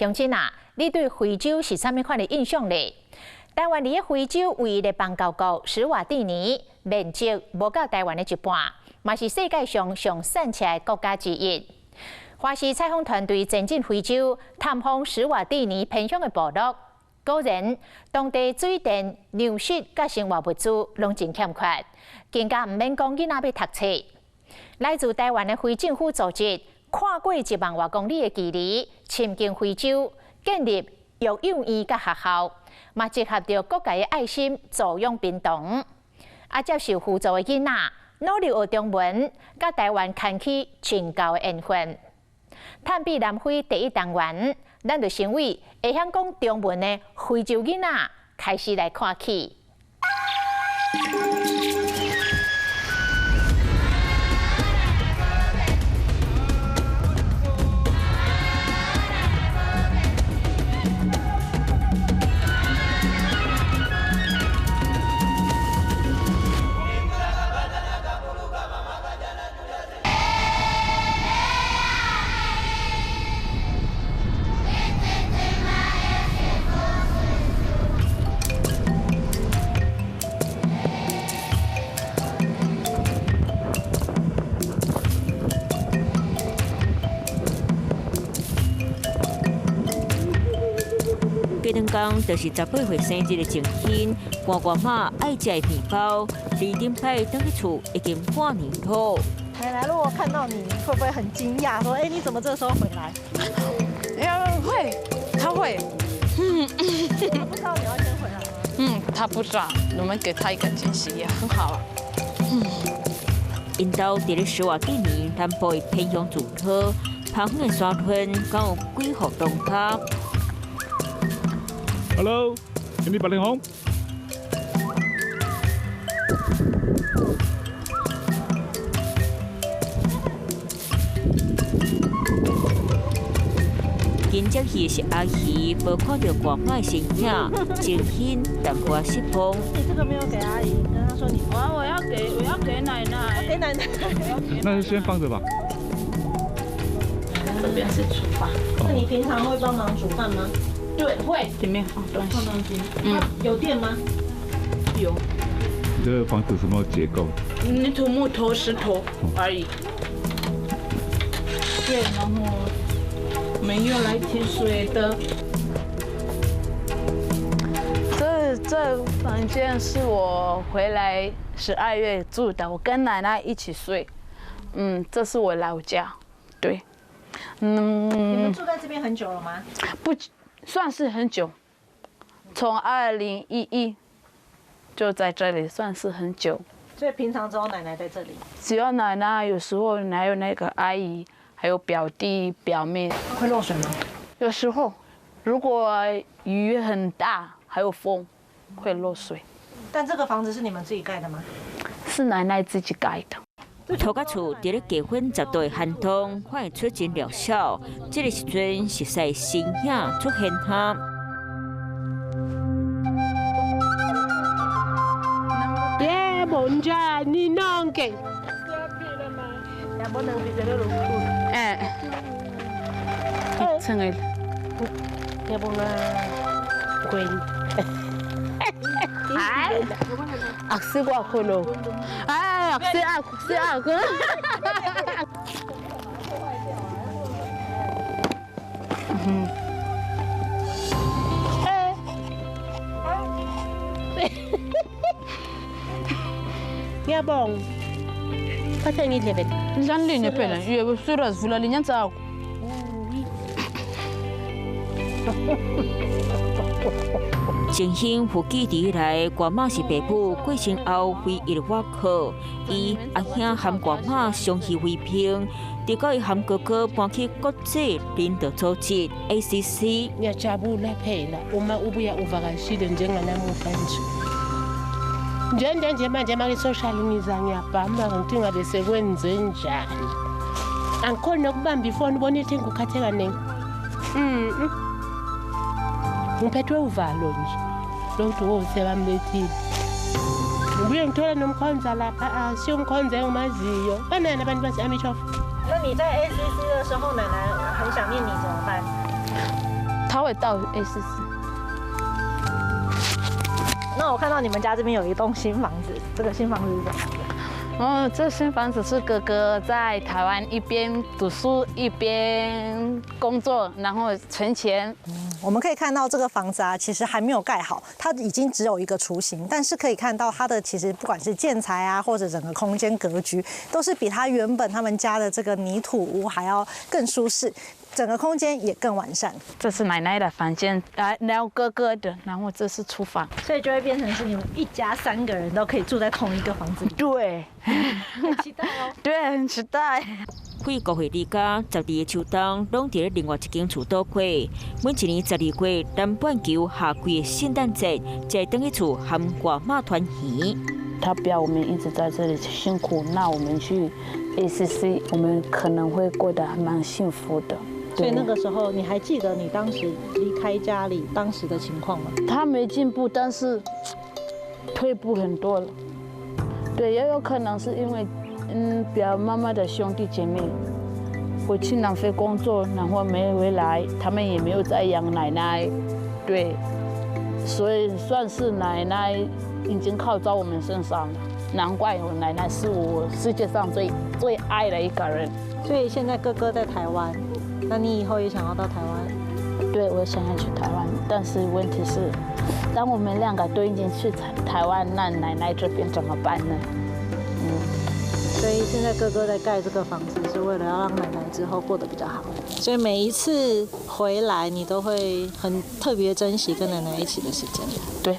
鄉親啊，你對非洲是啥物款的印象咧？台灣佇個非洲唯一的邦交國史瓦蒂尼，面積無夠台灣的一半，嘛是世界上上散赤的國家之一。華視採訪團隊前進非洲，探訪史瓦蒂尼偏鄉的部落，果然當地水電、糧食佮生活物資攏真欠缺，更加毋免講囡仔欲讀冊。來自台灣的非政府組織，跨過1萬外公里的距離，深耕非洲，建立育幼院佮學校，嘛集合著各界的愛心，助養貧童。啊，接受輔助的囡仔，努力學中文，佮台灣牽起深厚的緣分。探秘南非第一單元，咱就先為會曉講中文的非洲囡仔開始來看起。過兩工就是18歲生日的靜馨，外外媽愛食的麵包，離頂擺轉去厝已經半年多。奶奶如果看到你，會不會很驚訝？說：“欸，你怎麼這時候回來？”會，他會。嗯，他不知道你要先回來嗎？嗯，他不知道。我們給他一個驚喜也很好。嗯。𪜶兜佇咧史瓦蒂尼南部的偏鄉住村，旁邊的山村，敢有幾戶農家。 Hello，你白領紅。緊接戲是阿姨，無看著外媽的身影，靜馨淡薄仔失望。你這個沒有給阿姨，跟她說你。我要給，我要給奶奶。給奶奶。那就先放著吧。這邊是廚房。那你平常會幫忙煮飯嗎？對，會裡面放東西。放東西。嗯。有電嗎？有。你這個房子什麼結構？泥土、木頭、石頭而已。對，然後沒有來停水的。這房間是我回來12月住的，我跟奶奶一起睡。嗯，這是我老家。對。嗯。你們住在這邊很久了嗎？不。算是很久，從2011就在這裡，算是很久。所以平常只有奶奶在這裡。只有奶奶，有時候還有那個阿姨，還有表弟表妹。會漏水嗎？有時候，如果雨很大，還有風，會漏水。但這個房子是你們自己蓋的嗎？是奶奶自己蓋的。土埆厝佇咧低溫10度的寒冬，看會出真弱小。這個時陣，熟似身影出現哈。耶，你弄給。哎，一層的。要不呢？滾。哎，阿是我去咯。哎，阿是阿是阿哥。嗯。哎。Ngiyabonga. Phatha ngidle phela. Dlani linye phela, yebo serious vula linye ntsako. 靜馨有記憶以來，外媽是爸母過身後唯一的倚靠。伊阿兄和外媽相依為命，直到伊和哥哥搬去國際領導組織 ACC。 Ngiyajabula phela uma ubuya uvakashile njenganamuhla nje. Njenje nje manje make-social ngiza ngiyabhama ngithi ngabe sekwenze njani. Angikhoni nokubamba ifoni ubona ithi ngikukhatheka kaningi. Ngiphethwe uvalo nje lokuthi wo sebamlethile. Ngibuye ngithola nomkhonza lapha asiyo umkhonza engimaziyo. Banani abantu base-Amishof. 那你在 ACC 的時候，奶奶很想念你怎麼辦？他會到 ACC。那我看到你們家這邊有一棟新房子，這個新房子是怎麼樣的？哦，這新房子是哥哥在台灣一邊讀書一邊工作，然後存錢。我們可以看到這個房子啊，其實還沒有蓋好，它已經只有一個雛形，但是可以看到它的其實不管是建材啊，或者整個空間格局，都是比他原本他們家的這個泥土屋還要更舒適，整個空間也更完善。這是奶奶的房間，啊，然後哥哥的，然後這是廚房，所以就會變成是你們一家三個人都可以住在同一個房子裡。對，很期待哦。對，很期待。幾個月離家，12個秋冬，攏佇咧另外一間厝度過。每一年12月，南半球夏季的聖誕節，才會轉去厝和外媽團圓。他不要我們一直在這裡辛苦，那我們去 ACC，我們可能會過得還蠻幸福的。所以那個時候，你還記得你當時離開家裡當時的情況嗎？他沒進步，但是退步很多了。對，也有可能是因為。表媽媽的兄弟姐妹回去南非工作，然後沒回來，他們也沒有在養奶奶，對，所以算是奶奶已經靠在我們身上了。難怪我奶奶是我世界上最最愛的一個人。所以現在哥哥在台灣，那你以後也想要到台灣？對，我想要去台灣，但是問題是，當我們兩個都已經去台灣，那奶奶這邊怎麼辦呢？所以現在哥哥在蓋這個房子，是為了要讓奶奶之後過得比較好。所以每一次回來，你都會很特別珍惜跟奶奶一起的時間。對。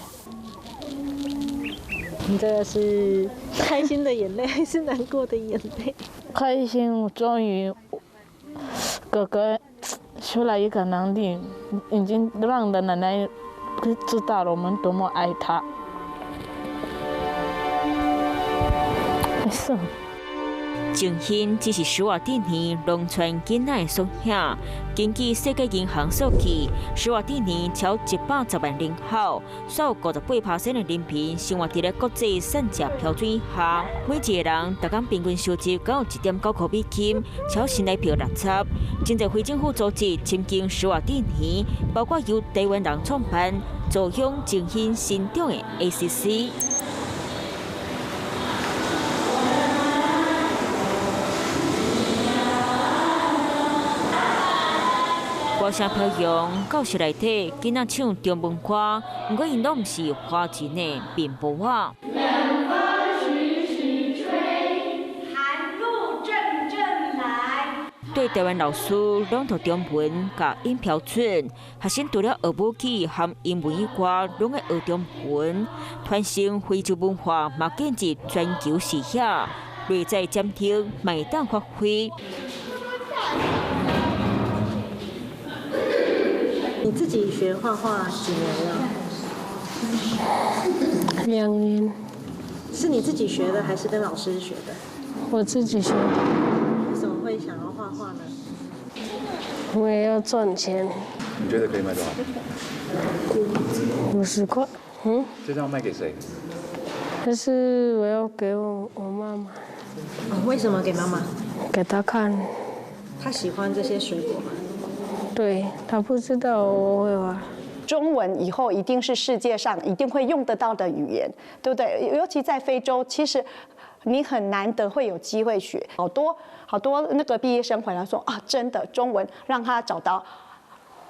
你這個是開心的眼淚還是難過的眼淚？開心，終於哥哥出來一個能力，已經讓的奶奶知道了我們多麼愛她。沒事。靜興只是史瓦帝尼農村囡仔的縮影。根據世界銀行數據，史瓦帝尼超110萬人口，所有58%的人民生活佇咧國際膳食標準以下。每一個人逐工平均收入僅有1.9塊美金，超新台幣60。真濟非政府組織深耕史瓦帝尼，包括由台灣人創辦、助養靜興成長的 ACC。歌聲飄揚，教室內底囡仔唱中文歌，毋過𪜶攏毋是華人的面部仔。冷風徐徐吹，寒露陣陣來。對台灣老師朗讀中文，共音標準，學生除了學母語含英文以外，攏愛學中文，傳承非洲文化嘛進入全球視野，內在潛力嘛會當發揮。你自己學畫畫幾年了？ 2年。是你自己學的還是跟老師學的？我自己學的。為什麼會想要畫畫呢？我也要賺錢。你覺得可以賣多少？ 50塊。嗯。這張賣給誰？這是我要給我媽媽。為什麼給媽媽？給她看。她喜歡這些水果嗎？對，他不知道我會畫。中文以後一定是世界上一定會用得到的語言，對不對？尤其在非洲，其實你很難得會有機會學。好多好多那個畢業生回來說啊，真的中文讓他找到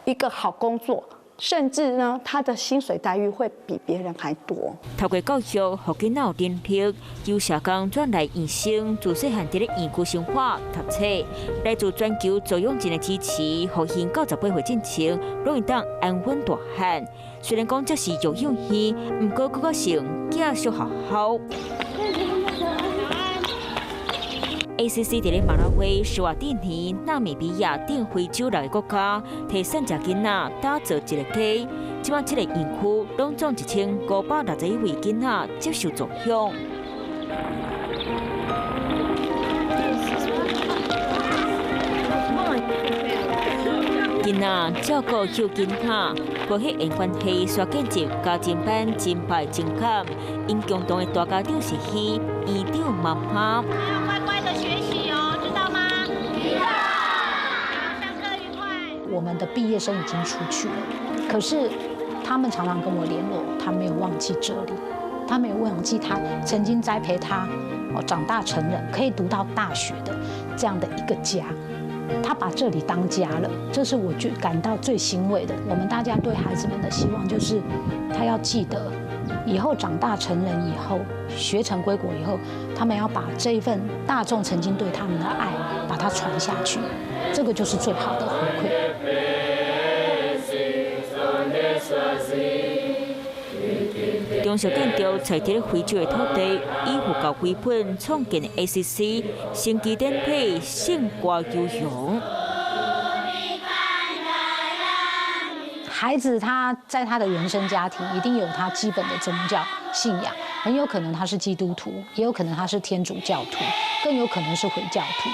一個好工作，甚至呢，他的薪水待遇會比別人還多。透過教育，予囡仔有能力，由社工轉來醫生，自細漢佇咧園區生活讀冊，來自全球助養人的支持，予𪜶到18歲進前，攏會當安穩大漢。雖然講這是育幼院，毋過閣較勝寄宿學校。ACC 佇咧馬拉維、史瓦帝尼、納米比亞等非洲6个國家，替散食囡仔打造一个家。這擺7個園區，攏總1561位囡仔接受助養。囡仔照顧幼囡仔，無血緣關係，煞建立家庭般真歹情感。𪜶共同的大家長是彼園長媽媽。乖乖的學習哦，知道嗎？知道。上課愉快。我們的畢業生已經出去了，可是他們常常跟我聯絡，他沒有忘記這裡，他沒有忘記他曾經栽培他哦長大成人，可以讀到大學的這樣的一個家，他把這裡當家了，這是我最感到最欣慰的。我們大家對孩子們的希望就是，他要記得以後長大成人以後，學成歸國以後，他們要把這一份大眾曾經對他們的愛，把它傳下去，這個就是最好的回饋。中小建築在佇咧非洲的土地，以佛教為本創建 ACC，升旗典禮聖歌悠揚。孩子他在他的原生家庭一定有他基本的宗教信仰，很有可能他是基督徒，也有可能他是天主教徒，更有可能是回教徒。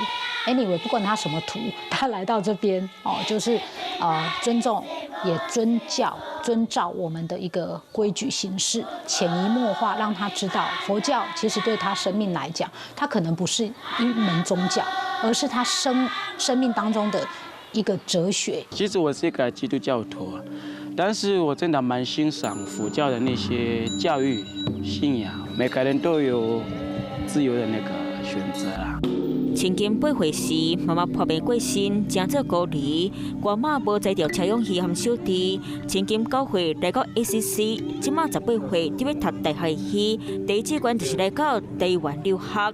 Anyway，不管他什麼徒，他來到這邊哦，就是尊重也尊教，遵照我們的一個規矩行事，潛移默化讓他知道佛教其實對他生命來講，他可能不是一門宗教，而是他生命當中的一個哲學。其實我是一個基督教徒，但是我真的蠻欣賞佛教的那些教育信仰，每個人都有自由的那個選擇啊。千金8歲時，媽媽破病過身，成做孤兒。外媽無才調車勇氣和小弟。千金9歲來到 ACC，這馬18歲，佇欲讀大學時，第一志願就是來到台灣留學。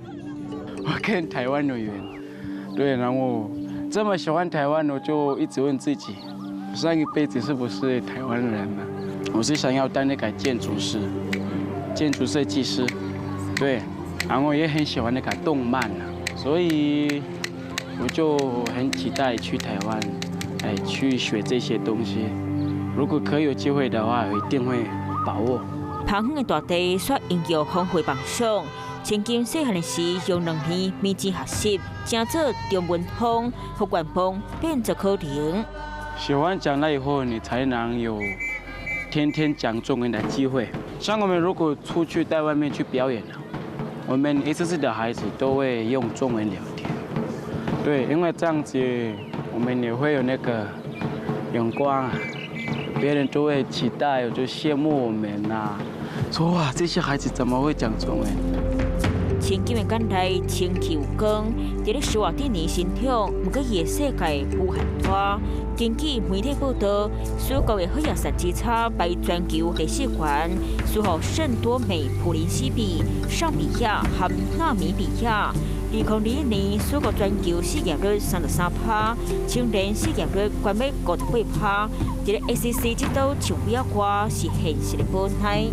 我跟台灣有緣，對，然後這麼喜歡台灣，我就一直問自己，上一輩子是不是台灣人呢？我是想要當那個建築師、建築設計師，對，然後也很喜歡那個動漫啊。所以我就很期待去台灣，哎，去學這些東西。如果可以有機會的話，我一定會把握。旁遠的大地煞擁有豐富夢想。千金細漢時用2年免錢學習，成做中文風，予願望變做可能。喜歡講了以後，你才能有天天講中文的機會。像我們如果出去在外面去表演，我們 ACC 的孩子都會用中文聊天，對，因為這樣子我們也會有那個眼光，別人都會期待，就羨慕我們吶，說哇，這些孩子怎麼會講中文？千金的眼內清氣有光，佇咧史瓦帝尼成長，毋過伊的世界無限大。根據媒體報道，蘇國的好藥善之差排全球第四懸，輸予聖多美普林西比、尚比亞和納米比亞。2021年，蘇國全球失業率33%，青年失業率懸欲58%。佇咧 ACC 這島唱幾仔歌是現實的無奈。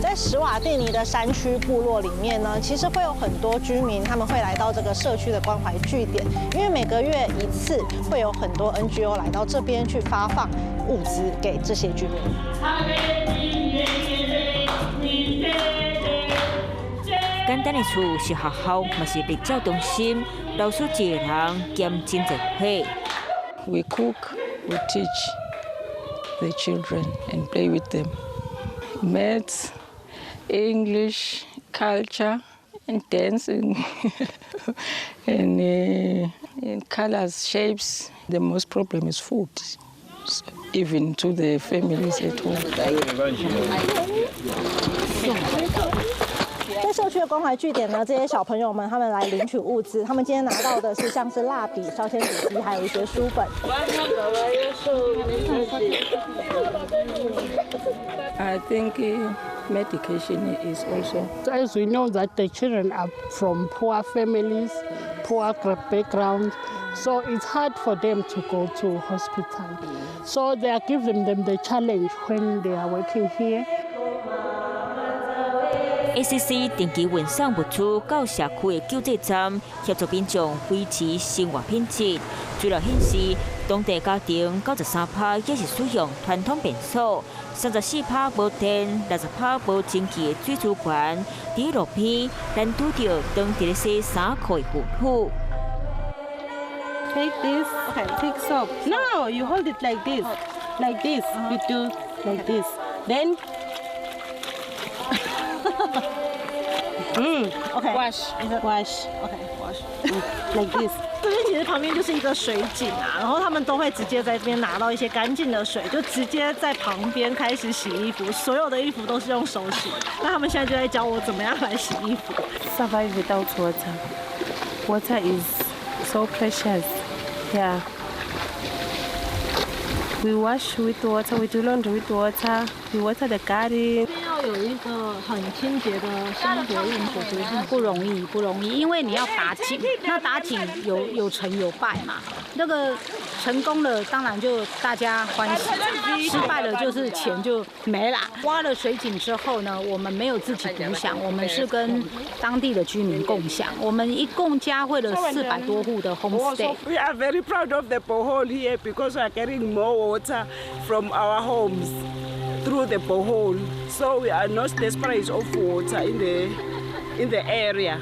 在史瓦帝尼的山區部落裡面呢，其實會有很多居民，他們會來到這個社區的關懷據點，因為每個月一次會有很多 NGO 來到這邊去發放物資給這些居民。簡單的厝是學校，嘛是日照中心，老師一個人兼真濟歲。 We cook, we teach the children and play with them. Maths, English, culture, and dancing, and colors, shapes. The most problem is food, even to the families at home. 在社區的關懷據點呢，這些小朋友們他們來領取物資，他們今天拿到的是像是蠟筆、燒鉛筆機，還有一些書本。 I think medication is also. As we know that the children are from poor families, poor background, so it's hard for them to go to hospital. So they are giving them the challenge when they are working here. ACC 定期運送物資到社區的救濟站，協助民眾維持生活品質。資料顯示，當地家庭93%也是使用傳統便所，34%無電，60%無清氣的水資源。佇路邊，咱拄著當佇咧洗衫褲的婦女。 Take this, take soap. No, you hold it like this, like this. You do like this. Then. OK。 Wash. Wash. OK. Wash. Like this. 這邊其實旁邊就是一個水井啊，然後他們都會直接在這邊拿到一些乾淨的水，就直接在旁邊開始洗衣服，所有的衣服都是用手洗。那他們現在就在教我怎麼樣來洗衣服。 Survive without water. Water is so precious. Yeah. We wash with water, we do laundry with water, we water the garden. 要有一個很清潔的生活用水，其實是不容易，不容易，因為你要打井，那打井有成有敗嘛。那個成功了，當然就大家歡喜；失敗了，就是錢就沒了。挖了水井之後呢，我們沒有自己獨享，我們是跟當地的居民共享。我們一共嘉惠了400多戶的 homestay。 We are very proud of the borehole here because we are getting more water from our homes through the borehole. So we are not desperate of water in the area.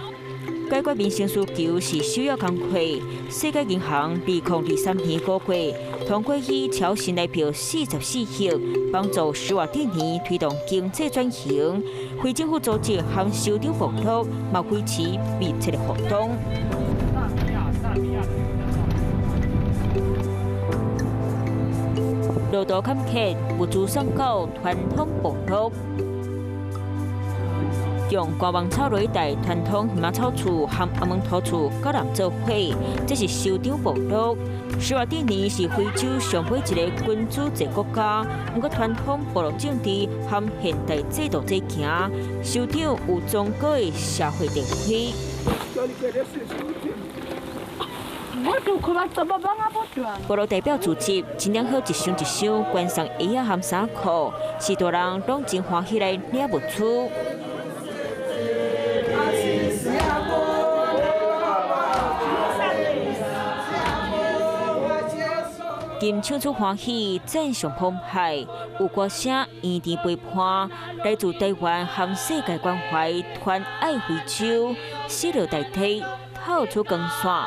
解決民生需求是首要工課。世界銀行2023年五月通過以超新台幣44億，幫助史瓦蒂尼推動經濟轉型。非政府組織和首長部落嘛維持密切的互動。路途坎坷，物資送到傳統部落。用肝芒草來帶傳統蚶仔草厝和阿門土厝佮人做伙，這是首長部落。史瓦蒂尼是非洲上尾一个君主制國家，毋過傳統部落政治和現代制度在行，首長有崇高的社會地位。部落代表組織真良好一箱一箱捐送鞋仔和衫褲，許多人攏真歡喜來領物資。金唱出歡喜，讚賞澎湃，有歌聲甜甜陪伴，來自台灣和世界關懷，團愛非洲，四落大地透出光線。